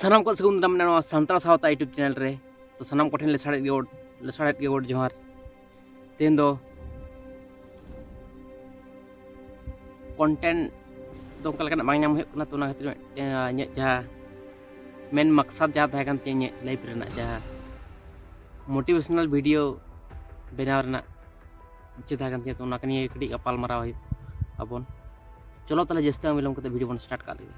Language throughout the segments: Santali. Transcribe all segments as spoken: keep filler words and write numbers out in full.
ᱥᱟᱱᱟᱢ ᱠᱚ ᱥᱟᱹᱜᱩᱱ ᱫᱟᱨᱟᱢ ᱱᱚᱣᱟ ᱥᱟᱱᱛᱟᱲ ᱥᱟᱶᱛᱟ YouTube ᱪᱮᱱᱮᱞ ᱨᱮ᱾ ᱛᱚ ᱥᱟᱱᱟᱢ ᱠᱚᱴᱷᱮᱱ ᱞᱮᱥᱟᱲᱦᱮᱫ ᱜᱮ ᱜᱚᱰ ᱞᱮᱥᱟᱲᱦᱮᱫ ᱜᱮ ᱜᱚᱰ ᱡᱚᱦᱟᱨ᱾ ᱛᱮᱦᱮᱧ ᱫᱚ ᱠᱚᱱᱴᱮᱱᱴ ᱫᱚ ᱚᱱᱠᱟ ᱞᱮᱠᱟᱱᱟᱜ ᱵᱟᱝ ᱧᱟᱢ ᱦᱩᱭᱩᱜ ᱠᱟᱱᱟ᱾ ᱛᱚ ᱚᱱᱟ ᱠᱷᱟᱹᱛᱤᱨ ᱢᱤᱫᱴᱮᱱ ᱤᱧᱟᱹᱜ ᱡᱟᱦᱟᱸ ᱢᱮᱱ ᱢᱟᱠᱥᱟᱫ ᱡᱟᱦᱟᱸ ᱛᱟᱦᱮᱸ ᱠᱟᱱ ᱛᱤᱧᱟᱹ ᱤᱧᱟᱹᱜ ᱞᱟᱭᱤᱯᱷ ᱨᱮᱱᱟᱜ ᱡᱟᱦᱟᱸ ᱢᱳᱴᱤᱵᱷᱮᱥᱚᱱᱟᱞ ᱵᱷᱤᱰᱤᱭᱳ ᱵᱮᱱᱟᱣ ᱨᱮᱱᱟᱜ ᱤᱪᱪᱷᱟᱹ ᱛᱟᱦᱮᱸ ᱠᱟᱱ ᱛᱤᱧᱟᱹ᱾ ᱛᱚ ᱚᱱᱟ ᱠᱚ ᱱᱤᱭᱮ ᱠᱟᱹᱴᱤᱡ ᱜᱟᱯᱟᱞ ᱢᱟᱨᱟᱣ ᱦᱩᱭᱩᱜ ᱟᱵᱚᱱ᱾ ᱪᱚᱞᱚ ᱛᱟᱦᱚᱞᱮ ᱡᱟᱹᱥᱛᱤ ᱵᱟᱝ ᱵᱤᱞᱚᱢ ᱠᱟᱛᱮ ᱵᱷᱤᱰᱤᱭᱳ ᱵᱚᱱ ᱥᱴᱟᱨᱴ ᱠᱟᱜ ᱞᱮᱜᱮ᱾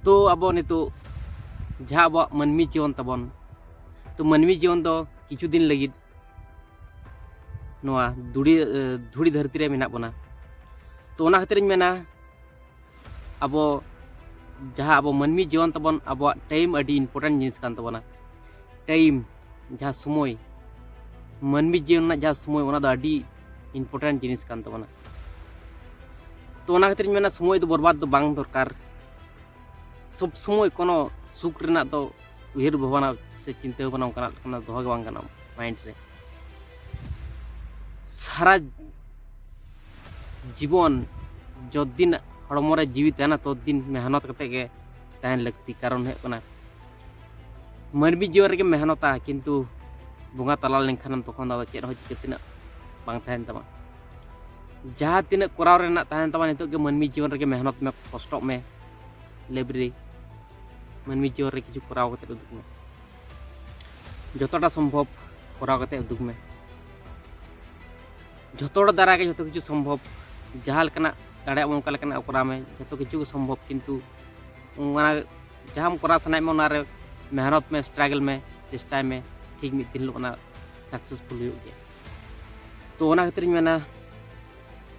ᱛᱚ ᱟᱵᱚ ᱱᱤᱛᱚᱜ ᱡᱟᱦᱟᱸ ᱟᱵᱚᱣᱟᱜ ᱢᱟᱹᱱᱢᱤ ᱡᱤᱭᱚᱱ ᱛᱟᱵᱚᱱ, ᱛᱚ ᱢᱟᱹᱱᱢᱤ ᱡᱤᱭᱚᱱ ᱫᱚ ᱠᱤᱪᱷᱩ ᱫᱤᱱ ᱞᱟᱹᱜᱤᱫ ᱱᱚᱣᱟ ᱫᱷᱩᱲᱤ ᱮ, ᱫᱷᱩᱲᱤ ᱫᱷᱟᱹᱨᱛᱤ ᱨᱮ ᱢᱮᱱᱟᱜ ᱵᱚᱱᱟ᱾ ᱛᱚ ᱚᱱᱟ ᱠᱷᱟᱹᱛᱤᱨᱤᱧ ᱢᱮᱱᱟ, ᱟᱵᱚ ᱡᱟᱦᱟᱸ ᱟᱵᱚ ᱢᱟᱹᱱᱢᱤ ᱡᱤᱭᱚᱱ ᱛᱟᱵᱚᱱ, ᱟᱵᱚᱣᱟᱜ ᱴᱟᱭᱤᱢ ᱟᱹᱰᱤ ᱤᱢᱯᱚᱨᱴᱮᱱᱴ ᱡᱤᱱᱤᱥ ᱠᱟᱱ ᱛᱟᱵᱚᱱᱟ᱾ ᱴᱟᱭᱤᱢ, ᱡᱟᱦᱟᱸ ᱥᱚᱢᱚᱭ, ᱢᱟᱹᱱᱢᱤ ᱡᱤᱭᱚᱱ ᱨᱮᱱᱟᱜ ᱡᱟᱦᱟᱸ ᱥᱚᱢᱚᱭ, ᱚᱱᱟ ᱫᱚ ᱟᱹᱰᱤ ᱤᱢᱯᱚᱨᱴᱮᱱᱴ ᱡᱤᱱᱤᱥ ᱠᱟᱱ ᱛᱟᱵᱚᱱᱟ᱾ ᱛᱚ ᱚᱱᱟ ᱠᱷᱟᱹᱛᱤᱨᱤᱧ ᱢᱮᱱᱟ, ᱥᱚᱢᱚᱭ ᱫᱚ ᱵᱚᱨᱵᱟᱫ ᱫᱚ ᱵᱟᱝ ᱫᱚᱨᱠᱟᱨ᱾ ᱥᱚᱵ ᱥᱚᱢᱚᱭ ᱠᱳᱱᱳ ᱥᱩᱠ ᱨᱮᱱᱟᱜ ᱫᱚ ᱩᱭᱦᱟᱹᱨ ᱵᱷᱟᱵᱽᱱᱟ ᱥᱮ ᱪᱤᱱᱛᱟᱹ ᱵᱷᱟᱵᱽᱱᱟ ᱚᱱᱠᱟᱱᱟᱜ ᱠᱳᱱᱳ ᱫᱚᱦᱚ ᱜᱮ ᱵᱟᱝ ᱜᱟᱱᱚᱜᱼᱟ ᱢᱟᱭᱤᱱᱰ ᱨᱮ᱾ ᱥᱟᱨᱟ ᱡᱤᱵᱚᱱ ᱡᱚᱛᱫᱤᱱ ᱦᱚᱲᱢᱚ ᱨᱮ ᱡᱤᱣᱤ ᱛᱟᱦᱮᱱᱟ, ᱛᱚᱛᱫᱤᱱ ᱢᱮᱦᱱᱚᱛ ᱠᱟᱛᱮ ᱜᱮ ᱛᱟᱦᱮᱱ ᱞᱟᱹᱠᱛᱤ᱾ ᱠᱟᱨᱚᱱ ᱦᱩᱭᱩᱜ ᱠᱟᱱᱟ, ᱢᱟᱹᱱᱢᱤ ᱡᱤᱭᱚᱱ ᱨᱮᱜᱮ ᱢᱮᱦᱱᱚᱛᱟ, ᱠᱤᱱᱛᱩ ᱵᱚᱸᱜᱟ ᱛᱟᱞᱟ ᱞᱮᱱᱠᱷᱟᱱᱮᱢ ᱛᱚᱠᱷᱚᱱ ᱫᱚ ᱟᱫᱚ ᱪᱮᱫ ᱦᱚᱸ ᱪᱤᱠᱟᱹ ᱛᱮᱱᱟᱜ ᱵᱟᱝ ᱛᱟᱦᱮᱱ ᱛᱟᱢᱟ᱾ ᱡᱟᱦᱟᱸ ᱛᱤᱱᱟᱹᱜ ᱠᱚᱨᱟᱣ ᱨᱮᱱᱟᱜ ᱛᱟᱦᱮᱱ ᱛᱟᱢᱟ, ᱱᱤᱛᱚᱜ ᱜᱮ ᱢᱟᱹᱱᱢᱤ ᱡᱤᱭᱚᱱ ᱨᱮᱜᱮ ᱢᱮᱦᱱᱚᱛ ᱢᱮ, ᱠᱚᱥᱴᱚᱜ ᱢᱮ᱾ ᱞᱮᱵᱽ ᱨᱮ ᱢᱟᱹᱱᱢᱤ ᱡᱤᱭᱚᱱ ᱨᱮ ᱠᱤᱪᱷᱩ ᱠᱚᱨᱟᱣ ᱠᱟᱛᱮ ᱩᱫᱩᱜ ᱢᱮ, ᱡᱚᱛᱚᱴᱟ ᱥᱚᱢᱵᱷᱚᱵ ᱠᱚᱨᱟᱣ ᱠᱟᱛᱮ ᱩᱫᱩᱜ ᱢᱮ᱾ ᱡᱚᱛᱚ ᱦᱚᱲ ᱫᱟᱨᱟᱭ ᱜᱮ ᱡᱚᱛᱚ ᱠᱤᱪᱷᱩ ᱥᱚᱢᱵᱷᱚᱵ᱾ ᱡᱟᱦᱟᱸ ᱞᱮᱠᱟᱱᱟᱜ ᱫᱟᱲᱮᱭᱟᱜ ᱵᱚᱱ ᱚᱱᱠᱟ ᱞᱮᱠᱟᱱᱟᱜ ᱠᱚᱨᱟᱣ ᱢᱮ, ᱡᱚᱛᱚ ᱠᱤᱪᱷᱩ ᱜᱮ ᱥᱚᱢᱵᱷᱚᱵ᱾ ᱠᱤᱱᱛᱩ ᱚᱱᱟ ᱡᱟᱦᱟᱸᱢ ᱠᱚᱨᱟᱣ ᱥᱟᱱᱟᱭᱮᱫ ᱢᱮ, ᱚᱱᱟᱨᱮ ᱢᱮᱦᱱᱚᱛ ᱢᱮ, ᱥᱴᱨᱟᱜᱮᱞ ᱢᱮ, ᱪᱮᱥᱴᱟᱭ ᱢᱮ, ᱴᱷᱤᱠ ᱢᱤᱫ ᱫᱤᱱ ᱦᱤᱞᱳᱜ ᱚᱱᱟ ᱥᱟᱠᱥᱮᱥᱯᱷᱩᱞ ᱦᱩᱭᱩᱜ ᱜᱮᱭᱟ᱾ ᱛᱚ ᱚᱱᱟ ᱠᱷᱟᱹᱛᱤᱨᱤᱧ ᱢᱮᱱᱟ,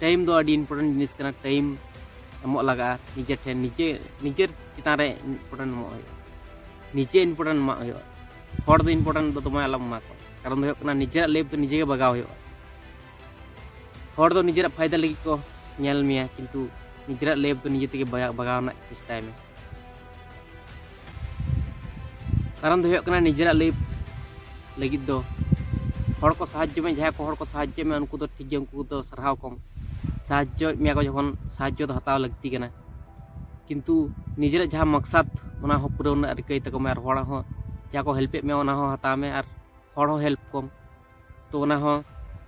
ᱴᱟᱭᱤᱢ ᱫᱚ ᱟᱹᱰᱤ ᱤᱢᱯᱚᱨᱴᱮᱱᱴ ᱡᱤᱱᱤᱥ ᱠᱟᱱᱟ᱾ ᱴᱟᱭᱤᱢ ᱮᱢᱚᱜ ᱞᱟᱜᱟᱜᱼᱟ ᱱᱤᱡᱮ ᱴᱷᱮᱱ, ᱱᱤᱡᱮ ᱱᱤᱡᱮᱨ ᱪᱮᱛᱟᱱ ᱨᱮ ᱤᱢᱯᱚᱨᱴᱮᱱᱴ ᱮᱢᱚᱜ ᱦᱩᱭᱩᱜᱼᱟ᱾ ᱱᱤᱡᱮ ᱤᱢᱯᱚᱨᱴᱮᱱᱴ ᱮᱢᱟᱜ ᱦᱩᱭᱩᱜᱼᱟ᱾ ᱦᱚᱲ ᱫᱚ ᱤᱢᱯᱚᱨᱴᱮᱱᱴ ᱫᱚ ᱫᱚᱢᱮ ᱟᱞᱚᱢ ᱮᱢᱟ ᱠᱚᱣᱟ᱾ ᱠᱟᱨᱚᱱ ᱫᱚ ᱦᱩᱭᱩᱜ ᱠᱟᱱᱟ, ᱱᱤᱡᱮᱨᱟᱜ ᱞᱟᱭᱤᱯᱷ ᱫᱚ ᱱᱤᱡᱮ ᱜᱮ ᱵᱟᱜᱟᱣ ᱦᱩᱭᱩᱜᱼᱟ᱾ ᱦᱚᱲ ᱫᱚ ᱱᱤᱡᱮᱨᱟᱜ ᱯᱷᱟᱭᱫᱟ ᱞᱟᱹᱜᱤᱫ ᱠᱚ ᱧᱮᱞ ᱢᱮᱭᱟ, ᱠᱤᱱᱛᱩ ᱱᱤᱡᱮᱨᱟᱜ ᱞᱟᱭᱤᱯᱷ ᱫᱚ ᱱᱤᱡᱮ ᱛᱮᱜᱮ ᱵᱟᱜᱟᱣ ᱨᱮᱱᱟᱜ ᱪᱮᱥᱴᱟᱭ ᱢᱮ᱾ ᱠᱟᱨᱚᱱ ᱫᱚ ᱦᱩᱭᱩᱜ ᱠᱟᱱᱟ, ᱱᱤᱡᱮᱨᱟᱜ ᱞᱟᱭᱤᱯᱷ ᱞᱟᱹᱜᱤᱫ ᱫᱚ ᱦᱚᱲ ᱠᱚ ᱥᱟᱦᱟᱡᱽᱡᱚ ᱢᱮ, ᱡᱟᱦᱟᱸᱭ ᱠᱚ ᱦᱚᱲ ᱠᱚ ᱥᱟᱦᱟᱡᱽᱡᱚ ᱢᱮ, ᱩᱱᱠᱩ ᱫᱚ ᱴᱷᱤᱠ ᱜᱮ, ᱩᱱᱠᱩ ᱫᱚ ᱥᱟᱨᱦᱟᱣ ᱠᱚᱢ᱾ ᱥᱟᱦᱟᱡᱽᱡᱚᱭᱮᱫ ᱢᱮᱭᱟ ᱠᱚ ᱡᱚᱠᱷᱚᱱ, ᱥᱟᱦᱟᱡᱽᱡᱚ ᱫᱚ ᱦᱟᱛᱟᱣ ᱞᱟᱹᱠᱛᱤ ᱠᱟᱱᱟ, ᱠᱤᱱᱛᱩ ᱱᱤᱡᱮᱨᱟᱜ ᱡᱟᱦᱟᱸ ᱢᱟᱠᱥᱟᱫ, ᱚᱱᱟ ᱦᱚᱸ ᱯᱩᱨᱟᱹᱣ ᱨᱮᱱᱟᱜ ᱨᱤᱠᱟᱹᱭ ᱛᱟᱠᱚ ᱢᱮ, ᱟᱨ ᱦᱚᱲ ᱦᱚᱸ ᱡᱟᱦᱟᱸ ᱠᱚ ᱦᱮᱞᱯᱮᱫ ᱢᱮᱭᱟ, ᱚᱱᱟ ᱦᱚᱸ ᱦᱟᱛᱟᱣ ᱢᱮ, ᱟᱨ ᱦᱚᱲ ᱦᱚᱸ ᱦᱮᱞᱯ ᱠᱚᱢ᱾ ᱛᱚ ᱚᱱᱟ ᱦᱚᱸ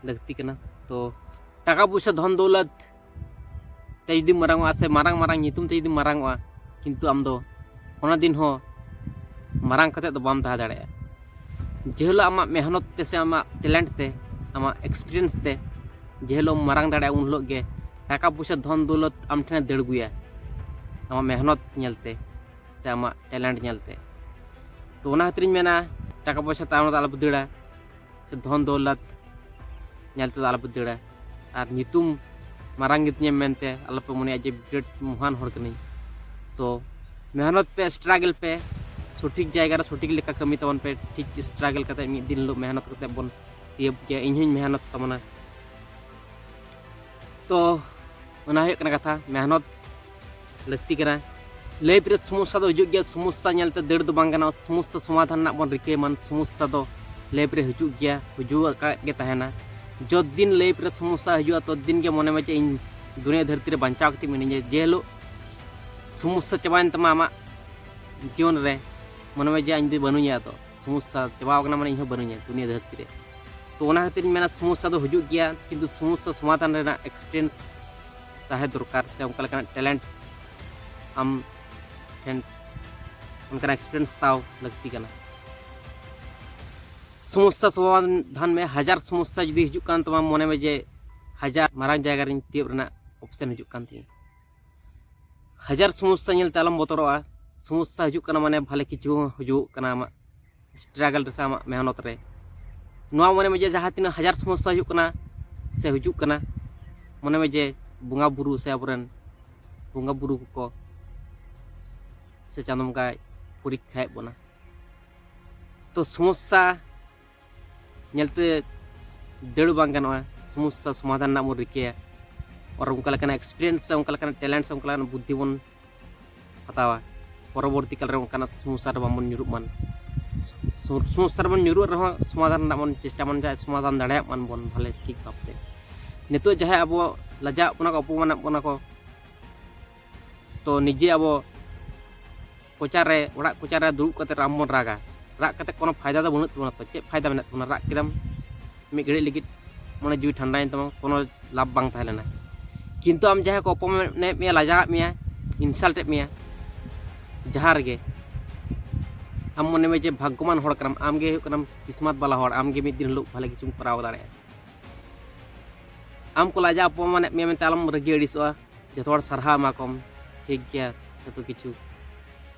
ᱞᱟᱹᱠᱛᱤ ᱠᱟᱱᱟ᱾ ᱛᱚ ᱴᱟᱠᱟ ᱯᱚᱭᱥᱟ, ᱫᱷᱚᱱ ᱫᱚᱣᱞᱚᱛ ᱛᱮ ᱡᱩᱫᱤᱢ ᱢᱟᱨᱟᱝᱚᱜᱼᱟ, ᱥᱮ ᱢᱟᱨᱟᱝ ᱢᱟᱨᱟᱝ ᱧᱩᱛᱩᱢ ᱛᱮ ᱡᱩᱫᱤᱢ ᱢᱟᱨᱟᱝᱚᱜᱼᱟ, ᱠᱤᱱᱛᱩ ᱟᱢ ᱫᱚ ᱚᱱᱟ ᱫᱤᱱ ᱦᱚᱸ ᱢᱟᱨᱟᱝ ᱠᱟᱛᱮ ᱫᱚ ᱵᱟᱢ ᱛᱟᱦᱮᱸ ᱫᱟᱲᱮᱭᱟᱜᱼᱟ᱾ ᱡᱮ ᱦᱤᱞᱳᱜ ᱟᱢᱟᱜ ᱢᱮᱦᱱᱚᱛ ᱛᱮ ᱥᱮ ᱟᱢᱟᱜ ᱴᱮᱞᱮᱱᱴ ᱛᱮ, ᱟᱢᱟᱜ ᱮᱠᱥᱯᱤᱨᱤᱭᱮᱱᱥ ᱛᱮ ᱡᱮ ᱦᱤᱞᱳᱜ ᱮᱢ ᱢᱟᱨᱟᱝ ᱫᱟᱲᱮᱭᱟᱜᱼᱟ, ᱩᱱ ᱦᱤᱞᱳᱜ ᱜᱮ ᱴᱟᱠᱟ ᱯᱚᱭᱥᱟ, ᱫᱷᱚᱱ ᱫᱚᱣᱞᱚᱛ ᱟᱢ ᱴᱷᱮᱱᱮ ᱫᱟᱹᱲ ᱟᱹᱜᱩᱭᱟ, ᱟᱢᱟᱜ ᱢᱮᱦᱱᱚᱛ ᱧᱮᱞᱛᱮ ᱥᱮ ᱟᱢᱟᱜ ᱴᱮᱞᱮᱱᱴ ᱧᱮᱞᱛᱮ᱾ ᱛᱚ ᱚᱱᱟ ᱠᱷᱟᱹᱛᱤᱨᱤᱧ ᱢᱮᱱᱟ, ᱴᱟᱠᱟ ᱯᱚᱭᱥᱟ ᱛᱟᱭᱚᱢ ᱨᱮᱫᱚ ᱟᱞᱚᱯᱮ ᱫᱟᱹᱲᱟ, ᱥᱮ ᱫᱷᱚᱱ ᱫᱚᱣᱞᱚᱛ ᱧᱮᱞ ᱛᱮᱫᱚ ᱟᱞᱚᱯᱮ ᱫᱟᱹᱲᱟ᱾ ᱟᱨ ᱧᱩᱛᱩᱢ ᱢᱟᱨᱟᱝ ᱜᱮᱛᱤᱧᱟ ᱢᱮᱱᱛᱮ ᱟᱞᱚᱯᱮ ᱢᱚᱱᱮᱭᱟ ᱡᱮ ᱵᱤᱨᱟᱴ ᱢᱚᱦᱟᱱ ᱦᱚᱲ ᱠᱟᱹᱱᱟᱹᱧ᱾ ᱛᱚ ᱢᱮᱦᱱᱚᱛ ᱯᱮ, ᱥᱴᱨᱟᱜᱮᱞ ᱯᱮ, ᱥᱚᱴᱷᱤᱠ ᱡᱟᱭᱜᱟ ᱨᱮ ᱥᱚᱴᱷᱤᱠ ᱞᱮᱠᱟ ᱠᱟᱹᱢᱤ ᱛᱟᱵᱚᱱ ᱯᱮ᱾ ᱴᱷᱤᱠ ᱥᱴᱨᱟᱜᱮᱞ ᱠᱟᱛᱮ ᱢᱤᱫ ᱫᱤᱱ ᱦᱤᱞᱳᱜ ᱢᱮᱦᱱᱚᱛ ᱠᱟᱛᱮ ᱵᱚᱱ ᱛᱤᱭᱳᱜ ᱜᱮᱭᱟ᱾ ᱤᱧ ᱦᱚᱸᱧ ᱢᱮᱦᱱᱚᱛ ᱛᱟᱵᱚᱱᱟ᱾ ᱛᱚ ᱚᱱᱟ ᱦᱩᱭᱩᱜ ᱠᱟᱱᱟ ᱠᱟᱛᱷᱟ, ᱢᱮᱦᱱᱚᱛ ᱞᱟᱹᱠᱛᱤ ᱠᱟᱱᱟ᱾ ᱞᱟᱭᱤᱯᱷ ᱨᱮ ᱥᱚᱢᱚᱥᱥᱟ ᱫᱚ ᱦᱤᱡᱩᱜ ᱜᱮᱭᱟ, ᱥᱚᱢᱚᱥᱥᱟ ᱧᱮᱞᱛᱮ ᱫᱟᱹᱲ ᱫᱚ ᱵᱟᱝ ᱜᱟᱱᱚᱜᱼᱟ᱾ ᱥᱚᱢᱚᱥᱥᱟ ᱥᱚᱢᱟᱫᱷᱟᱱ ᱨᱮᱱᱟᱜ ᱵᱚᱱ ᱨᱤᱠᱟᱹᱭ ᱢᱟ᱾ ᱥᱚᱢᱚᱥᱥᱟ ᱫᱚ ᱞᱟᱭᱤᱯᱷ ᱨᱮ ᱦᱤᱡᱩᱜ ᱜᱮᱭᱟ, ᱦᱤᱡᱩᱜ ᱟᱠᱟᱫ ᱜᱮ ᱛᱟᱦᱮᱱᱟ᱾ ᱡᱚᱛ ᱫᱤᱱ ᱞᱟᱭᱤᱯᱷ ᱨᱮ ᱥᱚᱢᱚᱥᱥᱟ ᱦᱤᱡᱩᱜᱼᱟ, ᱛᱚᱛ ᱫᱤᱱ ᱜᱮ ᱢᱚᱱᱮ ᱢᱮ ᱡᱮ ᱤᱧ ᱫᱩᱱᱤᱭᱟᱹ ᱫᱷᱟᱹᱨᱛᱤ ᱨᱮ ᱵᱟᱧᱪᱟᱣ ᱠᱟᱛᱮ ᱢᱤᱱᱟᱹᱧᱟ᱾ ᱡᱮ ᱦᱤᱞᱳᱜ ᱥᱚᱢᱚᱥᱥᱟ ᱪᱟᱵᱟᱭᱮᱱ ᱛᱟᱢᱟ ᱟᱢᱟᱜ ᱡᱤᱭᱚᱱ ᱨᱮ, ᱢᱚᱱᱮ ᱢᱮ ᱡᱮ ᱤᱧ ᱫᱚ ᱵᱟᱹᱱᱩᱧᱟ, ᱟᱫᱚ ᱥᱚᱢᱚᱥᱥᱟ ᱪᱟᱵᱟᱣ ᱠᱟᱱᱟ, ᱢᱟᱱᱮ ᱤᱧ ᱦᱚᱸ ᱵᱟᱹᱱᱩᱧᱟ ᱫᱩᱱᱤᱭᱟᱹ ᱫᱷᱟᱹᱨᱛᱤ ᱨᱮ᱾ ᱛᱚ ᱚᱱᱟ ᱠᱷᱟᱹᱛᱤᱨ ᱤᱧ ᱢᱮᱱᱟ, ᱥᱚᱢᱚᱥᱥᱟ ᱫᱚ ᱦᱤᱡᱩᱜ ᱜᱮᱭᱟ, ᱠᱤᱱᱛᱩ ᱥᱚᱢᱚᱥᱥᱟ ᱥᱚᱢᱟᱫᱷᱟᱱ ᱨᱮᱱᱟᱜ ᱮᱠᱥᱯᱤᱨᱤᱭᱮᱱᱥ ᱛᱟᱦᱮᱸ ᱫᱚᱨᱠᱟᱨ, ᱥᱮ ᱚᱱᱠᱟ ᱞᱮᱠᱟᱱᱟᱜ ᱴᱮᱞᱮᱱᱴ ᱟᱢ ᱴᱷᱮᱱ, ᱚᱱᱠᱟᱱᱟᱜ ᱮᱠᱥᱯᱤᱨᱤᱭᱮᱱᱥ ᱦᱟᱛᱟᱣ ᱞᱟᱹᱠᱛᱤ ᱠᱟᱱᱟ᱾ ᱥᱚᱢᱚᱥᱥᱟ ᱥᱚᱢᱟᱫᱷᱟᱱ ᱢᱮ᱾ ᱦᱟᱡᱟᱨ ᱥᱚᱢᱚᱥᱥᱟ ᱡᱩᱫᱤ ᱦᱤᱡᱩᱜ ᱠᱟᱱ ᱛᱟᱢᱟ, ᱢᱚᱱᱮ ᱢᱮ ᱡᱮ ᱦᱟᱡᱟᱨ ᱢᱟᱨᱟᱝ ᱡᱟᱭᱜᱟ ᱨᱮᱧ ᱛᱤᱭᱳᱜ ᱨᱮᱱᱟᱜ ᱚᱯᱥᱮᱱ ᱦᱤᱡᱩᱜ ᱠᱟᱱ ᱛᱤᱧᱟᱹ᱾ ᱦᱟᱡᱟᱨ ᱥᱚᱢᱚᱥᱥᱟ ᱧᱮᱞᱛᱮ ᱟᱞᱚᱢ ᱵᱚᱛᱚᱨᱚᱜᱼᱟ᱾ ᱥᱚᱢᱚᱥᱥᱟ ᱦᱤᱡᱩᱜ ᱠᱟᱱᱟ ᱢᱟᱱᱮ ᱵᱷᱟᱞᱮ ᱠᱤᱪᱷᱩ ᱦᱚᱸ ᱦᱤᱡᱩᱜ ᱠᱟᱱᱟ ᱟᱢᱟᱜ ᱥᱴᱨᱟᱜᱮᱞ ᱨᱮ ᱥᱮ ᱟᱢᱟᱜ ᱢᱮᱦᱱᱚᱛ ᱨᱮ᱾ ᱱᱚᱣᱟ ᱢᱚᱱᱮ ᱢᱮ ᱡᱮ ᱡᱟᱦᱟᱸ ᱛᱤᱱᱟᱹᱜ ᱦᱟᱡᱟᱨ ᱥᱚᱢᱚᱥᱥᱟ ᱦᱤᱡᱩᱜ ᱠᱟᱱᱟ ᱥᱮ ᱦᱤᱡᱩᱜ ᱠᱟᱱᱟ, ᱢᱚᱱᱮ ᱢᱮ ᱡᱮ ᱵᱚᱸᱜᱟ ᱵᱩᱨᱩ ᱥᱮ ᱟᱵᱚᱨᱮᱱ ᱵᱚᱸᱜᱟ ᱵᱩᱨᱩ ᱠᱚᱠᱚ ᱥᱮ ᱪᱟᱸᱫᱚ ᱵᱚᱸᱜᱟᱭ ᱯᱚᱨᱤᱠᱠᱷᱟᱭᱮᱫ ᱵᱚᱱᱟ᱾ ᱛᱚ ᱥᱚᱢᱚᱥᱥᱟ ᱧᱮᱞᱛᱮ ᱫᱟᱹᱲ ᱵᱟᱝ ᱜᱟᱱᱚᱜᱼᱟ, ᱥᱚᱢᱚᱥᱥᱟ ᱥᱚᱢᱟᱫᱷᱟᱱ ᱨᱮᱱᱟᱜ ᱵᱚᱱ ᱨᱤᱠᱟᱹᱭᱟ᱾ ᱟᱨ ᱚᱱᱠᱟ ᱞᱮᱠᱟᱱᱟᱜ ᱮᱠᱥᱯᱤᱨᱤᱭᱮᱱᱥ ᱥᱮ ᱚᱱᱠᱟ ᱞᱮᱠᱟᱱᱟᱜ ᱴᱮᱞᱮᱱᱴ ᱥᱮ ᱚᱱᱠᱟ ᱞᱮᱠᱟᱱᱟᱜ ᱵᱩᱫᱽᱫᱷᱤ ᱵᱚᱱ ᱦᱟᱛᱟᱣᱟ, ᱯᱚᱨᱚᱵᱚᱨᱛᱤ ᱠᱟᱞ ᱨᱮ ᱚᱱᱠᱟᱱᱟᱜ ᱥᱚᱢᱚᱥᱥᱟ ᱨᱮ ᱵᱟᱝᱵᱚᱱ ᱧᱩᱨᱩᱜ ᱢᱟ᱾ ᱥᱚᱢᱚᱥᱥᱟ ᱨᱮᱵᱚᱱ ᱧᱩᱨᱩᱜ ᱨᱮᱦᱚᱸ ᱥᱚᱢᱟᱫᱷᱟᱱ ᱨᱮᱱᱟᱜ ᱵᱚᱱ ᱪᱮᱥᱴᱟ ᱵᱚᱱ ᱪᱟᱭ, ᱥᱚᱢᱟᱫᱷᱟᱱ ᱫᱟᱲᱮᱭᱟᱜ ᱢᱟᱱ ᱵᱚᱱ ᱵᱷᱟᱞᱮ ᱴᱷᱤᱠ ᱵᱷᱟᱵᱛᱮ᱾ ᱱᱤᱛᱚᱜ ᱡᱟᱦᱟᱸᱭ ᱟᱵᱚ ᱞᱟᱡᱟᱣ ᱵᱚᱱᱟ ᱠᱚ, ᱚᱯᱚᱢᱟᱱᱮᱫ ᱵᱚᱱᱟ ᱠᱚ, ᱛᱚ ᱱᱤᱡᱮ ᱟᱵᱚ ᱠᱚᱪᱟᱨᱮ, ᱚᱲᱟᱜ ᱠᱚᱪᱟᱨᱮ ᱫᱩᱲᱩᱵ ᱠᱟᱛᱮ ᱨᱟᱢ ᱵᱚᱱ ᱨᱟᱜᱟ᱾ ᱨᱟᱜ ᱠᱟᱛᱮ ᱠᱳᱱᱳ ᱯᱷᱟᱭᱫᱟ ᱫᱚ ᱵᱟᱹᱱᱩᱜ ᱛᱟᱵᱚᱱᱟ᱾ ᱛᱚ ᱪᱮᱫ ᱯᱷᱟᱭᱫᱟ ᱢᱮᱱᱟᱜ ᱛᱟᱵᱚᱱᱟ? ᱨᱟᱜ ᱠᱮᱫᱟᱢ ᱢᱤᱫ ᱜᱷᱟᱹᱲᱤᱡ ᱞᱟᱹᱜᱤᱫ, ᱢᱚᱱᱮ ᱡᱤᱣᱤ ᱴᱷᱟᱱᱰᱟᱭᱮᱱ ᱛᱟᱢᱟ, ᱠᱳᱱᱳ ᱞᱟᱵᱷ ᱵᱟᱝ ᱛᱟᱦᱮᱸ ᱞᱮᱱᱟ᱾ ᱠᱤᱱᱛᱩ ᱟᱢ ᱡᱟᱦᱟᱸᱭ ᱠᱚ ᱚᱯᱚᱢᱟᱱᱮᱫ ᱢᱮᱭᱟ, ᱞᱟᱡᱟᱣᱮᱫ ᱢᱮᱭᱟ, ᱤᱱᱥᱟᱞᱴᱮᱫ ᱢᱮᱭᱟ, ᱡᱟᱦᱟᱸ ᱨᱮᱜᱮ ᱟᱢ ᱢᱚᱱᱮ ᱢᱮ ᱡᱮ ᱵᱷᱟᱜᱽᱜᱚᱢᱟᱱ ᱦᱚᱲ ᱠᱟᱱᱟᱢ, ᱟᱢ ᱜᱮ ᱦᱩᱭᱩᱜ ᱠᱟᱱᱟᱢ ᱠᱤᱥᱢᱟᱛ ᱵᱟᱞᱟ ᱦᱚᱲ, ᱟᱢ ᱜᱮ ᱢᱤᱫ ᱫᱤᱱ ᱦᱤᱞᱳᱜ ᱵᱷᱟᱞᱮ ᱠᱤᱪᱷᱩᱢ ᱠᱚᱨᱟᱣ ᱫᱟᱲᱮᱭᱟᱜᱼᱟ᱾ ᱟᱢ ᱠᱚ ᱞᱟᱡᱟᱣ ᱚᱯᱚᱢᱟᱱᱮᱫ ᱢᱮᱭᱟ ᱢᱮᱱᱛᱮ ᱟᱞᱚᱢ ᱨᱟᱹᱜᱤ ᱟᱹᱲᱤᱥᱚᱜᱼᱟ᱾ ᱡᱚᱛᱚ ᱦᱚᱲ ᱥᱟᱨᱦᱟᱣ ᱮᱢᱟ ᱠᱚᱢ, ᱴᱷᱤᱠ ᱜᱮᱭᱟ ᱡᱚᱛᱚ ᱠᱤᱪᱷᱩ,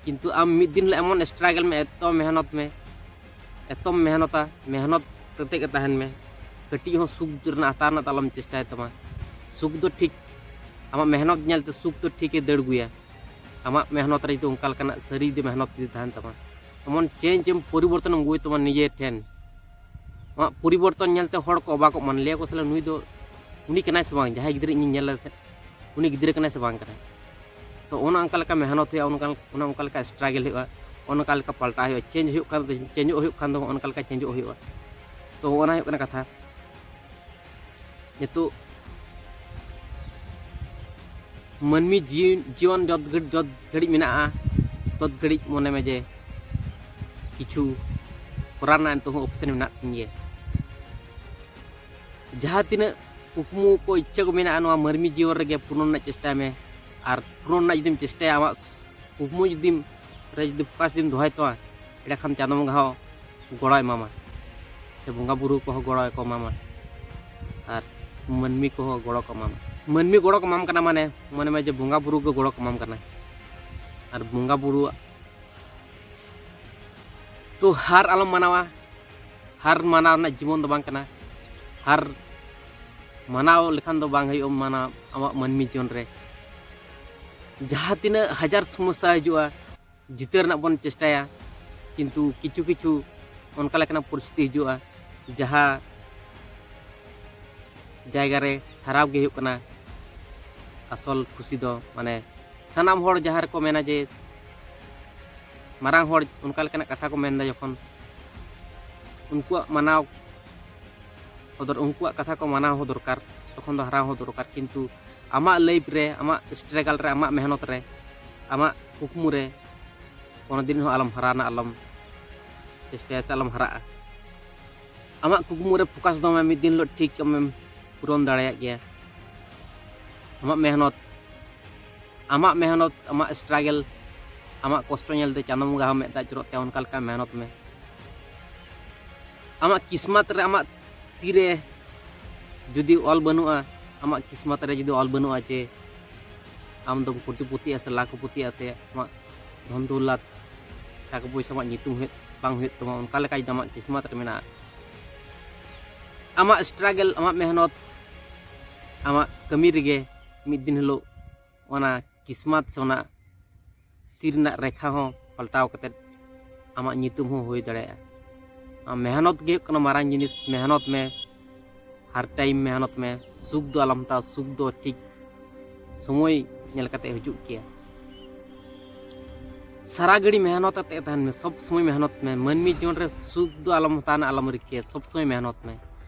ᱠᱤᱱᱛᱩ ᱟᱢ ᱢᱤᱫ ᱫᱤᱱ ᱦᱤᱞᱳᱜ ᱮᱢᱚᱱ ᱥᱴᱨᱟᱜᱮᱞ ᱢᱮ, ᱮᱛᱚ ᱢᱮᱦᱱᱚᱛ ᱢᱮ, ᱮᱛᱚᱢ ᱢᱮᱦᱱᱚᱛᱟ, ᱢᱮᱦᱱᱚᱛ ᱠᱟᱛᱮ ᱜᱮ ᱛᱟᱦᱮᱱ ᱢᱮ᱾ ᱠᱟᱹᱴᱤᱡ ᱦᱚᱸ ᱥᱩᱠ ᱨᱮᱱᱟᱜ ᱦᱟᱛᱟᱣ ᱨᱮᱱᱟᱜ ᱫᱚ ᱟᱞᱚᱢ ᱪᱮᱥᱴᱟᱭ ᱛᱟᱢᱟ᱾ ᱥᱩᱠ ᱫᱚ ᱴᱷᱤᱠ ᱟᱢᱟᱜ ᱢᱮᱦᱱᱚᱛ ᱧᱮᱞᱛᱮ ᱥᱩᱠ ᱫᱚ ᱴᱷᱤᱠ ᱮ ᱫᱟᱹᱲ ᱟᱹᱜᱩᱭᱟ᱾ ᱟᱢᱟᱜ ᱢᱮᱦᱱᱚᱛ ᱨᱮ ᱡᱩᱫᱤ ᱚᱱᱠᱟ ᱞᱮᱠᱟᱱᱟᱜ ᱥᱟᱹᱨᱤ ᱡᱩᱫᱤ ᱢᱮᱦᱱᱚᱛ ᱡᱩᱫᱤ ᱛᱟᱦᱮᱱ ᱛᱟᱢᱟ, ᱮᱢᱚᱱ ᱪᱮᱧᱡᱽ ᱮᱢ, ᱯᱚᱨᱤᱵᱚᱨᱛᱚᱱ ᱮᱢ ᱟᱹᱜᱩᱭ ᱛᱟᱢᱟ ᱱᱤᱡᱮ ᱴᱷᱮᱱ᱾ ᱟᱢᱟᱜ ᱯᱚᱨᱤᱵᱚᱨᱛᱚᱱ ᱧᱮᱞᱛᱮ ᱦᱚᱲ ᱠᱚ ᱚᱵᱟᱠᱚᱜ ᱢᱟ, ᱞᱟᱹᱭᱟᱠᱚ, "ᱥᱟᱞᱟ ᱱᱩᱭ ᱫᱚ, ᱩᱱᱤ ᱠᱟᱱᱟᱭ ᱥᱮ ᱵᱟᱝ? ᱡᱟᱦᱟᱸᱭ ᱜᱤᱫᱽᱨᱟᱹ ᱤᱧᱤᱧ ᱧᱮᱞ ᱞᱮᱫᱮ ᱛᱟᱦᱮᱸᱫ, ᱩᱱᱤ ᱜᱤᱫᱽᱨᱟᱹ ᱠᱟᱱᱟᱭ ᱥᱮ ᱵᱟᱝ ᱠᱟᱱᱟᱭ?" ᱛᱚ ᱚᱱᱟ ᱚᱱᱠᱟ ᱞᱮᱠᱟ ᱢᱮᱦᱱᱚᱛ ᱦᱩᱭᱩᱜᱼᱟ, ᱚᱱᱠᱟ, ᱚᱱᱟ ᱚᱱᱠᱟ ᱞᱮᱠᱟ ᱥᱴᱨᱟᱜᱮᱞ ᱦᱩᱭᱩᱜᱼᱟ, ᱚᱱᱠᱟ ᱞᱮᱠᱟ ᱯᱟᱞᱴᱟᱣ ᱦᱩᱭᱩᱜᱼᱟ, ᱪᱮᱧᱡᱽ ᱦᱩᱭᱩᱜ ᱠᱷᱟᱱ ᱫᱚ, ᱪᱮᱧᱡᱚᱜ ᱦᱩᱭᱩᱜ ᱠᱷᱟᱱ ᱫᱚ ᱚᱱᱠᱟ ᱞᱮᱠᱟ ᱪᱮᱧᱡᱚᱜ ᱦᱩᱭᱩᱜᱼᱟ᱾ ᱛᱚ ᱚᱱᱟ ᱦᱩᱭᱩᱜ ᱠᱟᱱᱟ ᱠᱟᱛᱷᱟ᱾ ᱱᱤᱛᱚᱜ ᱢᱟᱹᱱᱢᱤ ᱡᱤᱭᱚᱱ, ᱡᱤᱭᱚᱱ ᱡᱚᱛ ᱜᱷᱟᱹᱲᱤᱡ, ᱡᱚᱛ ᱜᱷᱟᱹᱲᱤᱡ ᱢᱮᱱᱟᱜᱼᱟ, ᱛᱚᱛ ᱜᱷᱟᱹᱲᱤᱡ ᱢᱚᱱᱮ ᱢᱮ ᱡᱮ ᱠᱤᱪᱷᱩ ᱠᱚᱨᱟᱣ ᱨᱮᱱᱟᱜ ᱱᱤᱛᱚᱜ ᱦᱚᱸ ᱚᱯᱥᱮᱱ ᱢᱮᱱᱟᱜ ᱛᱤᱧ ᱜᱮᱭᱟ᱾ ᱡᱟᱦᱟᱸ ᱛᱤᱱᱟᱹᱜ ᱠᱩᱠᱢᱩ ᱠᱚ, ᱤᱪᱪᱷᱟᱹ ᱠᱚ ᱢᱮᱱᱟᱜᱼᱟ, ᱱᱚᱣᱟ ᱢᱟᱹᱱᱢᱤ ᱡᱤᱭᱚᱱ ᱨᱮᱜᱮ ᱯᱩᱨᱚᱱ ᱨᱮᱱᱟᱜ ᱪᱮᱥᱴᱟᱭ ᱢᱮ᱾ ᱟᱨ ᱯᱩᱨᱚᱱ ᱨᱮᱱᱟᱜ ᱡᱩᱫᱤᱢ ᱪᱮᱥᱴᱟᱭᱟ, ᱟᱢᱟᱜ ᱠᱩᱠᱢᱩ ᱡᱩᱫᱤᱢ, ᱨᱮ ᱡᱩᱫᱤ ᱯᱷᱳᱠᱟᱥ ᱡᱩᱫᱤᱢ ᱫᱚᱦᱚᱭ ᱛᱟᱢᱟ, ᱮᱸᱰᱮᱠᱷᱟᱱ ᱪᱟᱸᱫᱳ ᱵᱚᱸᱜᱟ ᱦᱚᱸ ᱜᱚᱲᱚᱭ ᱮᱢᱟᱢᱟ, ᱥᱮ ᱵᱚᱸᱜᱟ ᱵᱩᱨᱩ ᱠᱚᱦᱚᱸ ᱜᱚᱲᱚ ᱠᱚ ᱮᱢᱟᱢᱟ, ᱟᱨ ᱢᱟᱹᱱᱢᱤ ᱠᱚᱦᱚᱸ ᱜᱚᱲᱚ ᱠᱚ ᱮᱢᱟᱢᱟ᱾ ᱢᱟᱹᱱᱢᱤ ᱜᱚᱲᱚ ᱠᱚ ᱮᱢᱟᱢ ᱠᱟᱱᱟ ᱢᱟᱱᱮ, ᱢᱚᱱᱮ ᱢᱮ ᱡᱮ ᱵᱚᱸᱜᱟ ᱵᱩᱨᱩ ᱜᱮ ᱜᱚᱲᱚ ᱠᱚ ᱮᱢᱟᱢ ᱠᱟᱱᱟ, ᱟᱨ ᱵᱚᱸᱜᱟ ᱵᱩᱨᱩᱣᱟᱜ ᱛᱚ ᱦᱟᱨ ᱟᱞᱚᱢ ᱢᱟᱱᱟᱣᱟ᱾ ᱦᱟᱨ ᱢᱟᱱᱟᱣ ᱨᱮᱱᱟᱜ ᱡᱤᱵᱚᱱ ᱫᱚ ᱵᱟᱝ ᱠᱟᱱᱟ᱾ ᱦᱟᱨ ᱢᱟᱱᱟᱣ ᱞᱮᱠᱷᱟᱱ ᱫᱚ ᱵᱟᱝ ᱦᱩᱭᱩᱜᱼᱟ ᱢᱟᱱᱟᱣ ᱟᱢᱟᱜ ᱢᱟᱹᱱᱢᱤ ᱡᱤᱭᱚᱱ ᱨᱮ᱾ ᱡᱟᱦᱟᱸ ᱛᱤᱱᱟᱹᱜ ᱦᱟᱡᱟᱨ ᱥᱚᱢᱚᱥᱥᱟ ᱦᱤᱡᱩᱜᱼᱟ, ᱡᱤᱛᱟᱹᱣ ᱨᱮᱱᱟᱜ ᱵᱚᱱ ᱪᱮᱥᱴᱟᱭᱟ, ᱠᱤᱱᱛᱩ ᱠᱤᱪᱷᱩ ᱠᱤᱪᱷᱩ ᱚᱱᱠᱟ ᱞᱮᱠᱟᱱᱟᱜ ᱯᱚᱨᱤᱥᱛᱷᱤᱛᱤ ᱦᱤᱡᱩᱜᱼᱟ, ᱡᱟᱦᱟᱸ ᱡᱟᱭᱜᱟ ᱨᱮ ᱦᱟᱨᱟᱣ ᱜᱮ ᱦᱩᱭᱩᱜ ᱠᱟᱱᱟ ᱟᱥᱚᱞ ᱠᱷᱩᱥᱤ ᱫᱚ᱾ ᱢᱟᱱᱮ ᱥᱟᱱᱟᱢ ᱦᱚᱲ ᱡᱟᱦᱟᱸ ᱨᱮᱠᱚ ᱢᱮᱱᱟ ᱡᱮ, ᱢᱟᱨᱟᱝ ᱦᱚᱲ ᱚᱱᱠᱟ ᱞᱮᱠᱟᱱᱟᱜ ᱠᱟᱛᱷᱟ ᱠᱚ ᱢᱮᱱᱫᱟ ᱡᱚᱠᱷᱚᱱ, ᱩᱱᱠᱩᱣᱟᱜ ᱢᱟᱱᱟᱣ ᱦᱚᱸ ᱫᱚᱨ-, ᱩᱱᱠᱩᱣᱟᱜ ᱠᱟᱛᱷᱟ ᱠᱚ ᱢᱟᱱᱟᱣ ᱦᱚᱸ ᱫᱚᱨᱠᱟᱨ, ᱛᱚᱠᱷᱚᱱ ᱫᱚ ᱦᱟᱨᱟᱣ ᱦᱚᱸ ᱫᱚᱨᱠᱟᱨ᱾ ᱠᱤᱱᱛᱩ ᱟᱢᱟᱜ ᱞᱟᱭᱤᱯᱷ ᱨᱮ, ᱟᱢᱟᱜ ᱥᱴᱨᱟᱜᱟᱞ ᱨᱮ, ᱟᱢᱟᱜ ᱢᱮᱦᱱᱚᱛ ᱨᱮ, ᱟᱢᱟᱜ ᱠᱩᱠᱢᱩ ᱨᱮ ᱠᱳᱱᱳ ᱫᱤᱱ ᱦᱚᱸ ᱟᱞᱚᱢ ᱦᱟᱨᱟᱣᱱᱟ, ᱟᱞᱚᱢ ᱪᱮᱥᱴᱟᱭᱟ ᱥᱮ ᱟᱞᱚᱢ ᱦᱟᱨᱟᱜᱼᱟ᱾ ᱟᱢᱟᱜ ᱠᱩᱠᱢᱩ ᱨᱮ ᱯᱷᱳᱠᱟᱥ ᱫᱚᱦᱚᱭ ᱢᱮ, ᱢᱤᱫ ᱫᱤᱱ ᱦᱤᱞᱳᱜ ᱴᱷᱤᱠ ᱟᱢᱮᱢ ᱯᱩᱨᱚᱱ ᱫᱟᱲᱮᱭᱟᱜ ᱜᱮᱭᱟ᱾ ᱟᱢᱟᱜ ᱢᱮᱦᱱᱚᱛ, ᱟᱢᱟᱜ ᱢᱮᱦᱱᱚᱛ, ᱟᱢᱟᱜ ᱥᱴᱨᱟᱜᱮᱞ, ᱟᱢᱟᱜ ᱠᱚᱥᱴᱚ ᱧᱮᱞᱛᱮ ᱪᱟᱸᱫᱳ ᱵᱚᱸᱜᱟ ᱦᱚᱸ ᱢᱮᱫ ᱫᱟᱜ ᱡᱚᱨᱚᱜ ᱛᱟᱭᱟ, ᱚᱱᱠᱟ ᱞᱮᱠᱟ ᱢᱮᱦᱱᱚᱛ ᱢᱮ᱾ ᱟᱢᱟᱜ ᱠᱤᱥᱢᱟᱛ ᱨᱮ, ᱟᱢᱟᱜ ᱛᱤᱨᱮ ᱡᱩᱫᱤ ᱚᱞ ᱵᱟᱹᱱᱩᱜᱼᱟ, ᱟᱢᱟᱜ ᱠᱤᱥᱢᱟᱛ ᱨᱮ ᱡᱩᱫᱤ ᱚᱞ ᱵᱟᱹᱱᱩᱜᱼᱟ ᱡᱮ ᱟᱢ ᱫᱚᱢ ᱠᱳᱴᱤᱯᱚᱛᱤᱜᱼᱟ ᱥᱮ ᱞᱟᱠᱷᱯᱚᱛᱤᱜᱼᱟ ᱥᱮ ᱟᱢᱟᱜ ᱫᱷᱚᱱ ᱫᱚᱣᱞᱟᱛ, ᱴᱟᱠᱟ ᱯᱚᱭᱥᱟ, ᱟᱢᱟᱜ ᱧᱩᱛᱩᱢ ᱦᱩᱭᱩᱜ, ᱵᱟᱝ ᱦᱩᱭᱩᱜ ᱛᱟᱢᱟ, ᱚᱱᱠᱟ ᱞᱮᱠᱟ ᱡᱩᱫᱤ ᱟᱢᱟᱜ ᱠᱤᱥᱢᱟᱛ ᱨᱮ ᱢᱮᱱᱟᱜᱼᱟ, ᱟᱢᱟᱜ ᱥᱴᱨᱟᱜᱮᱞ, ᱟᱢᱟᱜ ᱢᱮᱦᱱᱚᱛ, ᱟᱢᱟᱜ ᱠᱟᱹᱢᱤ ᱨᱮᱜᱮ ᱢᱤᱫ ᱫᱤᱱ ᱦᱤᱞᱳᱜ ᱚᱱᱟ ᱠᱤᱥᱢᱟᱛ ᱥᱮ ᱚᱱᱟ ᱛᱤ ᱨᱮᱱᱟᱜ ᱨᱮᱠᱷᱟ ᱦᱚᱸ ᱯᱟᱞᱴᱟᱣ ᱠᱟᱛᱮᱫ ᱟᱢᱟᱜ ᱧᱩᱛᱩᱢ ᱦᱚᱸ ᱦᱩᱭ ᱫᱟᱲᱮᱭᱟᱜᱼᱟ᱾ ᱟᱢ ᱢᱮᱦᱱᱚᱛ ᱜᱮ ᱦᱩᱭᱩᱜ ᱠᱟᱱᱟ ᱢᱟᱨᱟᱝ ᱡᱤᱱᱤᱥ, ᱢᱮᱦᱱᱚᱛ ᱢᱮ, ᱦᱟᱨ ᱴᱟᱭᱤᱢ ᱢᱮᱦᱱᱚᱛ ᱢᱮ, ᱥᱩᱠ ᱫᱚ ᱟᱞᱚᱢ ᱦᱟᱛᱟᱣᱟ, ᱥᱩᱠ ᱫᱚ ᱴᱷᱤᱠ ᱥᱚᱢᱚᱭ ᱧᱮᱞ ᱠᱟᱛᱮ ᱦᱤᱡᱩᱜ ᱜᱮᱭᱟ᱾ ᱥᱟᱨᱟ ᱜᱷᱟᱹᱲᱤ ᱢᱮᱦᱱᱚᱛ ᱠᱟᱛᱮ ᱛᱟᱦᱮᱱ ᱢᱮ, ᱥᱚᱵ ᱥᱚᱢᱚᱭ ᱢᱮᱦᱱᱚᱛ ᱢᱮ᱾ ᱢᱟᱹᱱᱢᱤ ᱡᱤᱭᱚᱱ ᱨᱮ ᱥᱩᱠ ᱫᱚ ᱟᱞᱚᱢ ᱦᱟᱛᱟᱣᱟ, ᱟᱞᱚᱢ ᱨᱤᱠᱟᱹᱭᱟ, ᱥᱚᱵ ᱥᱚᱢᱚᱭ ᱢᱮᱦᱱᱚᱛ ᱢᱮ᱾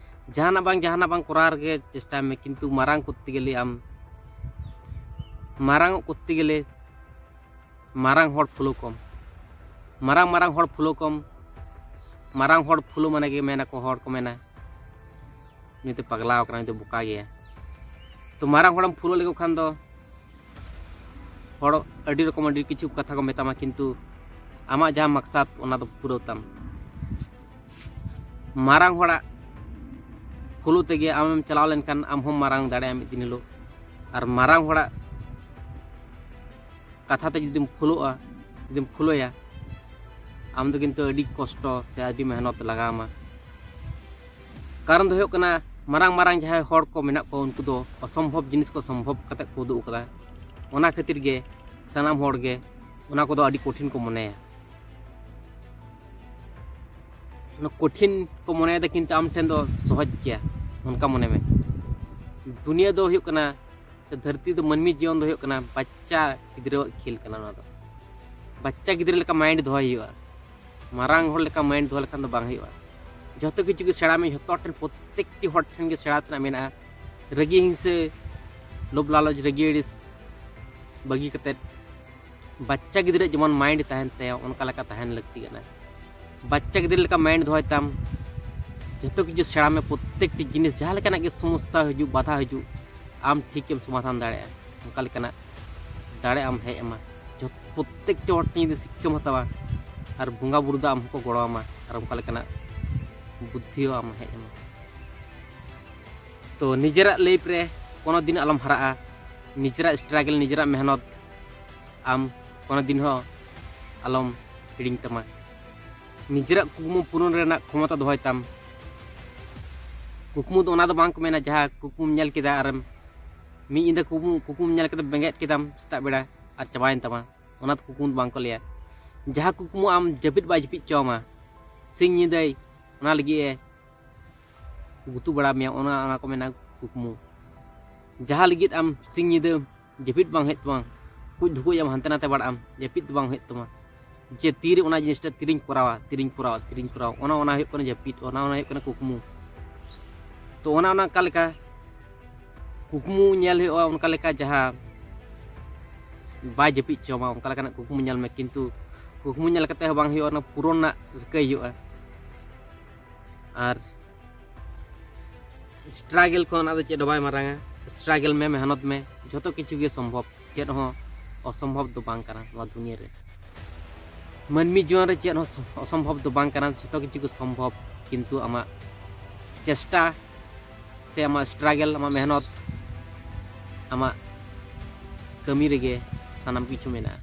ᱡᱟᱦᱟᱱᱟᱜ ᱵᱟᱝ ᱡᱟᱦᱟᱱᱟᱜ ᱵᱟᱝ ᱠᱚᱨᱟᱣ ᱨᱮᱜᱮ ᱪᱮᱥᱴᱟᱭ ᱢᱮ, ᱠᱤᱱᱛᱩ ᱢᱟᱨᱟᱝ ᱠᱚᱨᱛᱮ ᱜᱮᱞᱮ ᱟᱢ, ᱢᱟᱨᱟᱝ ᱚᱜ ᱠᱚᱨᱛᱮ ᱜᱮᱞᱮ ᱢᱟᱨᱟᱝ ᱦᱚᱲ ᱯᱷᱩᱞᱳ ᱠᱚᱢ᱾ ᱢᱟᱨᱟᱝ ᱢᱟᱨᱟᱝ ᱦᱚᱲ ᱯᱷᱩᱞᱳ ᱠᱚᱢ᱾ ᱢᱟᱨᱟᱝ ᱦᱚᱲ ᱯᱷᱩᱞᱳ ᱢᱟᱱᱮ ᱜᱮ ᱢᱮᱱᱟᱠᱚ, ᱦᱚᱲ ᱠᱚ ᱢᱮᱱᱟ, "ᱱᱩᱭ ᱫᱚ ᱯᱟᱜᱽᱞᱟᱣ ᱠᱟᱱᱟ, ᱱᱩᱭ ᱫᱚ ᱵᱚᱠᱟ ᱜᱮᱭᱟ᱾" ᱛᱚ ᱢᱟᱨᱟᱝ ᱦᱚᱲᱮᱢ ᱯᱷᱩᱞᱳ ᱞᱮᱠᱚ ᱠᱷᱟᱱ ᱫᱚ ᱦᱚᱲ ᱟᱹᱰᱤ ᱨᱚᱠᱚᱢ ᱟᱹᱰᱤ ᱠᱤᱪᱷᱩ ᱠᱟᱛᱷᱟ ᱠᱚ ᱢᱮᱛᱟᱢᱟ, ᱠᱤᱱᱛᱩ ᱟᱢᱟᱜ ᱡᱟᱦᱟᱸ ᱢᱟᱠᱥᱟᱫ ᱚᱱᱟ ᱫᱚ ᱯᱩᱨᱟᱹᱣ ᱛᱟᱢ᱾ ᱢᱟᱨᱟᱝ ᱦᱚᱲᱟᱜ ᱯᱷᱩᱞᱳ ᱛᱮᱜᱮ ᱟᱢᱮᱢ ᱪᱟᱞᱟᱣ ᱞᱮᱱᱠᱷᱟᱱ ᱟᱢ ᱦᱚᱸᱢ ᱢᱟᱨᱟᱝ ᱫᱟᱲᱮᱭᱟᱜᱼᱟ ᱢᱤᱫ ᱫᱤᱱ ᱦᱤᱞᱳᱜ᱾ ᱟᱨ ᱢᱟᱨᱟᱝ ᱦᱚᱲᱟᱜ ᱠᱟᱛᱷᱟ ᱛᱮ ᱡᱩᱫᱤᱢ ᱯᱷᱩᱞᱳᱜᱼᱟ, ᱡᱩᱫᱤᱢ ᱯᱷᱩᱞᱳᱭᱟ, ᱟᱢ ᱫᱚ ᱠᱤᱱᱛᱩ ᱟᱹᱰᱤ ᱠᱚᱥᱴᱚ ᱥᱮ ᱟᱹᱰᱤ ᱢᱮᱦᱱᱚᱛ ᱞᱟᱜᱟᱣ ᱟᱢᱟ᱾ ᱠᱟᱨᱚᱱ ᱫᱚ ᱦᱩᱭᱩᱜ ᱠᱟᱱᱟ, ᱢᱟᱨᱟᱝ ᱢᱟᱨᱟᱝ ᱡᱟᱦᱟᱸᱭ ᱦᱚᱲ ᱠᱚ ᱢᱮᱱᱟᱜ ᱠᱚᱣᱟ, ᱩᱱᱠᱩ ᱫᱚ ᱚᱥᱚᱢᱵᱷᱚᱵ ᱡᱤᱱᱤᱥ ᱠᱚ ᱥᱚᱢᱵᱷᱚᱵ ᱠᱟᱛᱮ ᱠᱚ ᱩᱫᱩᱜ ᱟᱠᱟᱫᱟ᱾ ᱚᱱᱟ ᱠᱷᱟᱹᱛᱤᱨ ᱜᱮ ᱥᱟᱱᱟᱢ ᱦᱚᱲ ᱜᱮ ᱚᱱᱟ ᱠᱚᱫᱚ ᱟᱹᱰᱤ ᱠᱚᱴᱷᱤᱱ ᱠᱚ ᱢᱚᱱᱮᱭᱟ᱾ ᱚᱱᱟ ᱠᱚᱴᱷᱤᱱ ᱠᱚ ᱢᱚᱱᱮᱭᱮᱫᱟ, ᱠᱤᱱᱛᱩ ᱟᱢ ᱴᱷᱮᱱ ᱫᱚ ᱥᱚᱦᱚᱡ ᱜᱮᱭᱟ, ᱚᱱᱠᱟ ᱢᱚᱱᱮ ᱢᱮ᱾ ᱫᱩᱱᱤᱭᱟᱹ ᱫᱚ ᱦᱩᱭᱩᱜ ᱠᱟᱱᱟ, ᱥᱮ ᱫᱷᱟᱹᱨᱛᱤ ᱫᱚ, ᱢᱟᱹᱱᱢᱤ ᱡᱤᱭᱚᱱ ᱫᱚ ᱦᱩᱭᱩᱜ ᱠᱟᱱᱟ ᱵᱟᱪᱪᱟ ᱜᱤᱫᱽᱨᱟᱹᱣᱟᱜ ᱠᱷᱮᱞ ᱠᱟᱱᱟ᱾ ᱚᱱᱟ ᱫᱚ ᱵᱟᱪᱪᱟ ᱜᱤᱫᱽᱨᱟᱹ ᱞᱮᱠᱟ ᱢᱟᱭᱤᱱᱰ ᱫᱚᱦᱚᱭ ᱦᱩᱭᱩᱜᱼᱟ᱾ ᱢᱟᱨᱟᱝ ᱦᱚᱲ ᱞᱮᱠᱟ ᱢᱟᱭᱤᱱᱰ ᱫᱚᱦᱚ ᱞᱮᱠᱷᱟᱱ ᱫᱚ ᱵᱟᱝ ᱦᱩᱭᱩᱜᱼᱟ᱾ ᱡᱚᱛᱚ ᱠᱤᱪᱷᱩ ᱜᱮ ᱥᱮᱬᱟ ᱢᱮ, ᱡᱚᱛᱚ ᱴᱷᱮᱱ, ᱯᱨᱚᱛᱮᱠᱴᱤ ᱦᱚᱲ ᱴᱷᱮᱱ ᱜᱮ ᱥᱮᱬᱟ ᱛᱮᱱᱟᱜ ᱢᱮᱱᱟᱜᱼᱟ᱾ ᱨᱟᱹᱜᱤ ᱦᱤᱝᱥᱟᱹ, ᱞᱳᱵᱷ ᱞᱟᱞᱚᱪ, ᱨᱟᱹᱜᱤ ᱟᱹᱲᱤᱥ ᱵᱟᱹᱜᱤ ᱠᱟᱛᱮᱫ ᱵᱟᱪᱪᱟ ᱜᱤᱫᱽᱨᱟᱹ ᱡᱮᱢᱚᱱ ᱢᱟᱭᱤᱱᱰ ᱛᱟᱦᱮᱱ ᱛᱟᱭᱟ, ᱚᱱᱠᱟ ᱞᱮᱠᱟ ᱛᱟᱦᱮᱱ ᱞᱟᱹᱠᱛᱤ ᱠᱟᱱᱟ᱾ ᱵᱟᱪᱪᱟ ᱜᱤᱫᱽᱨᱟᱹ ᱞᱮᱠᱟ ᱢᱟᱭᱤᱱᱰ ᱫᱚᱦᱚᱭ ᱛᱟᱢ, ᱡᱚᱛᱚ ᱠᱤᱪᱷᱩ ᱥᱮᱬᱟ ᱢᱮ, ᱯᱨᱚᱛᱮᱠᱴᱤ ᱡᱤᱱᱤᱥ ᱡᱟᱦᱟᱸ ᱞᱮᱠᱟᱱᱟᱜ ᱜᱮ ᱥᱚᱢᱚᱥᱥᱟ ᱦᱤᱡᱩᱜ, ᱵᱟᱫᱷᱟ ᱦᱤᱡᱩᱜ, ᱟᱢ ᱴᱷᱤᱠᱮᱢ ᱥᱚᱢᱟᱫᱷᱟᱱ ᱫᱟᱲᱮᱭᱟᱜᱼᱟ᱾ ᱚᱱᱠᱟ ᱞᱮᱠᱟᱱᱟᱜ ᱫᱟᱲᱮ ᱟᱢ ᱦᱮᱡ ᱟᱢᱟ᱾ ᱡᱚᱛ-, ᱯᱨᱚᱛᱮᱠᱴᱤ ᱦᱚᱲ ᱴᱷᱮᱱ ᱡᱩᱫᱤ ᱥᱤᱠᱠᱷᱟᱢ ᱦᱟᱛᱟᱣᱟ ᱟᱨ ᱵᱚᱸᱜᱟ ᱵᱩᱨᱩ ᱫᱚ ᱟᱢ ᱦᱚᱸᱠᱚ ᱜᱚᱲᱚ ᱟᱢᱟ ᱟᱨ ᱚᱱᱠᱟ ᱞᱮᱠᱟᱱᱟᱜ ᱵᱩᱫᱽᱫᱷᱤ ᱦᱚᱸ ᱟᱢ ᱦᱮᱡ ᱟᱢᱟ᱾ ᱛᱚ ᱱᱤᱡᱮᱨᱟᱜ ᱞᱟᱭᱤᱯᱷ ᱨᱮ ᱠᱳᱱᱳ ᱫᱤᱱ ᱟᱞᱚᱢ ᱦᱟᱨᱟᱜᱼᱟ᱾ ᱱᱤᱡᱮᱨᱟᱜ ᱥᱴᱨᱟᱜᱮᱞ, ᱱᱤᱡᱮᱨᱟᱜ ᱢᱮᱦᱱᱚᱛ ᱟᱢ ᱠᱳᱱᱳ ᱫᱤᱱ ᱦᱚᱸ ᱟᱞᱚᱢ ᱦᱤᱲᱤᱧ ᱛᱟᱢᱟ᱾ ᱱᱤᱡᱮᱨᱟᱜ ᱠᱩᱠᱢᱩ ᱯᱩᱨᱚᱱ ᱨᱮᱱᱟᱜ ᱠᱷᱚᱢᱚᱛᱟ ᱫᱚᱦᱚᱭ ᱛᱟᱢ᱾ ᱠᱩᱠᱢᱩ ᱫᱚ ᱚᱱᱟ ᱫᱚ ᱵᱟᱝ ᱠᱚ ᱢᱮᱱᱟ, ᱡᱟᱦᱟᱸ ᱠᱩᱠᱢᱩᱢ ᱧᱮᱞ ᱠᱮᱫᱟ ᱟᱨᱮᱢ ᱢᱤᱫ ᱧᱤᱫᱟᱹ ᱠᱩᱠᱢᱩ, ᱠᱩᱠᱢᱩᱢ ᱧᱮᱞ ᱠᱮᱫᱟ, ᱵᱮᱸᱜᱮᱫ ᱠᱮᱫᱟᱢ ᱥᱮᱛᱟᱜ ᱵᱮᱲᱟ ᱟᱨ ᱪᱟᱵᱟᱭᱮᱱ ᱛᱟᱢᱟ, ᱚᱱᱟ ᱫᱚ ᱠᱩᱠᱢᱩ ᱫᱚ ᱵᱟᱝ ᱠᱚ ᱞᱟᱹᱭᱟ᱾ ᱡᱟᱦᱟᱸ ᱠᱩᱠᱢᱩ ᱟᱢ ᱡᱟᱹᱯᱤᱫ ᱵᱟᱭ ᱡᱟᱹᱯᱤᱫ ᱦᱚᱪᱚ ᱟᱢᱟ, ᱥᱤᱧ ᱧᱤᱫᱟᱹᱭ ᱚᱱᱟ ᱞᱟᱹᱜᱤᱫ ᱮ ᱜᱩᱛᱩ ᱵᱟᱲᱟ ᱢᱮᱭᱟ, ᱚᱱᱟ, ᱚᱱᱟ ᱠᱚ ᱢᱮᱱᱟ ᱠᱩᱠᱢᱩ᱾ ᱡᱟᱦᱟᱸ ᱞᱟᱹᱜᱤᱫ ᱟᱢ ᱥᱤᱧ ᱧᱤᱫᱟᱹ ᱡᱟᱹᱯᱤᱫ ᱵᱟᱝ ᱦᱩᱭᱩᱜ ᱛᱟᱢᱟ, ᱠᱩᱡ ᱫᱷᱩᱠᱩᱡ ᱟᱢ ᱦᱟᱱᱛᱮ ᱱᱟᱛᱮ ᱵᱟᱲᱟᱜ ᱟᱢ, ᱡᱟᱹᱯᱤᱫ ᱫᱚ ᱵᱟᱝ ᱦᱩᱭᱩᱜ ᱛᱟᱢᱟ, ᱡᱮ ᱛᱤᱨᱮ ᱚᱱᱟ ᱡᱤᱱᱤᱥᱴᱟ ᱛᱤᱨᱤᱧ ᱠᱚᱨᱟᱣᱟ, ᱛᱤᱨᱤᱧ ᱠᱚᱨᱟᱣᱟ, ᱛᱤᱨᱤᱧ ᱠᱚᱨᱟᱣᱟ, ᱚᱱᱟ, ᱚᱱᱟ ᱦᱩᱭᱩᱜ ᱠᱟᱱᱟ ᱡᱟᱹᱯᱤᱫ, ᱚᱱᱟ, ᱚᱱᱟ ᱦᱩᱭᱩᱜ ᱠᱟᱱᱟ ᱠᱩᱠᱢᱩ᱾ ᱛᱚ ᱚᱱᱟ, ᱚᱱᱟ ᱚᱠᱟ ᱞᱮᱠᱟ ᱠᱩᱠᱢᱩ ᱧᱮᱞ ᱦᱩᱭᱩᱜᱼᱟ, ᱚᱱᱠᱟ ᱞᱮᱠᱟ ᱡᱟᱦᱟᱸ ᱵᱟᱭ ᱡᱟᱹᱯᱤᱫ ᱦᱚᱪᱚ ᱟᱢᱟ, ᱚᱱᱠᱟ ᱞᱮᱠᱟᱱᱟᱜ ᱠᱩᱠᱢᱩ ᱧᱮᱞ ᱢᱮ, ᱠᱤᱱᱛᱩ ᱠᱩᱠᱢᱩ ᱧᱮᱞ ᱠᱟᱛᱮ ᱦᱚᱸ ᱵᱟᱝ ᱦᱩᱭᱩᱜᱼᱟ, ᱚᱱᱟ ᱯᱩᱨᱚᱱ ᱨᱮᱱᱟᱜ ᱨᱤᱠᱟᱹᱭ ᱦᱩᱭᱩᱜᱼᱟ᱾ ᱟᱨ ᱥᱴᱨᱟᱜᱮᱞ ᱠᱷᱚᱱ ᱟᱫᱚ ᱪᱮᱫ ᱦᱚᱸ ᱵᱟᱭ ᱢᱟᱨᱟᱝᱟ᱾ ᱥᱴᱨᱟᱜᱮᱞ ᱢᱮ, ᱢᱮᱦᱱᱚᱛ ᱢᱮ, ᱡᱷᱚᱛᱚ ᱠᱤᱪᱷᱩ ᱜᱮ ᱥᱚᱢᱵᱷᱚᱵ, ᱪᱮᱫ ᱦᱚᱸ ᱚᱥᱚᱢᱵᱷᱚᱵ ᱫᱚ ᱵᱟᱝ ᱠᱟᱱᱟ ᱱᱚᱣᱟ ᱫᱩᱱᱤᱭᱟᱹ ᱨᱮ᱾ ᱢᱟᱹᱱᱢᱤ ᱡᱤᱭᱚᱱ ᱨᱮ ᱪᱮᱫ ᱦᱚᱸ ᱥᱚ-, ᱚᱥᱚᱢᱵᱷᱚᱵ ᱫᱚ ᱵᱟᱝ ᱠᱟᱱᱟ, ᱡᱷᱚᱛᱚ ᱠᱤᱪᱷᱩ ᱜᱮ ᱥᱚᱢᱵᱷᱚᱵ, ᱠᱤᱱᱛᱩ ᱟᱢᱟᱜ ᱪᱮᱥᱴᱟ ᱥᱮ ᱟᱢᱟᱜ ᱥᱴᱨᱟᱜᱮᱞ, ᱟᱢᱟᱜ ᱢᱮᱦᱱᱚᱛ, ᱟᱢᱟᱜ ᱠᱟᱹᱢᱤ ᱨᱮᱜᱮ ᱥᱟᱱᱟᱢ ᱠᱤᱪᱷᱩ ᱢᱮᱱᱟᱜᱼᱟ᱾